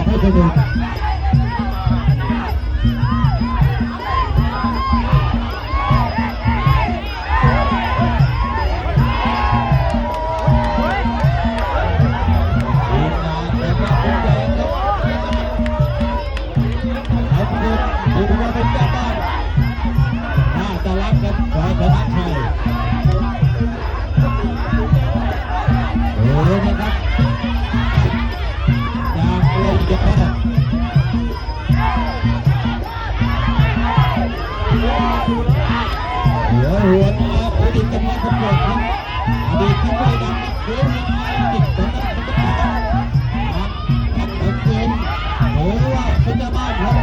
ໃຫ້ໄປເບິ່ງ ທີມງານແຕ່ລະຜູ້ໃຫຍ່ ຂອບຄຸນຜູ້ທີ່ວ່າເປັນເຈົ້າບ້ານ ໜ້າຕາລັກກັບສາທາລະນະໄທ ໂອ້ ນະຄັບ ຈາກໂລກຈະພາບ ຫົວໜ້າຜູ້ທີ່ກຳລັງປະກວດ ອະດີດນັກມວຍດັງ ນັກມວຍ